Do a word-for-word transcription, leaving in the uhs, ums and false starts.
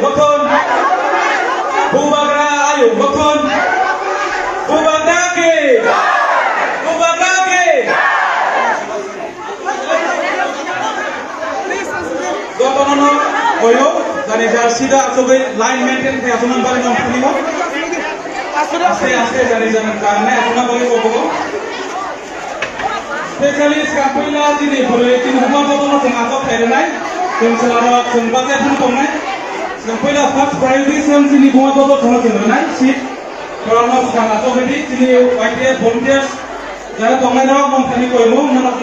Gotton. Bubagra ayuk gotton. Bubagra ki. Bubagra ki. Jotono koyo, jani jar sida achugwi line maintain khai achukna bagwi nang phunio. Aste aste jani jani karnai achukna bagwi kobogo. Specially swkang puila chini bwrwi chini buma bobo no chwng achuk khai rwnai. Chwng chwlarok chwng bacha phun tongnai. Chwng puila first priority chwng chini buma bobo chwng chwng rwnai. Seat. Chwng no swkang achuk khai di chini Y T F volunteers. Jara tongnai rok mung thani koimung.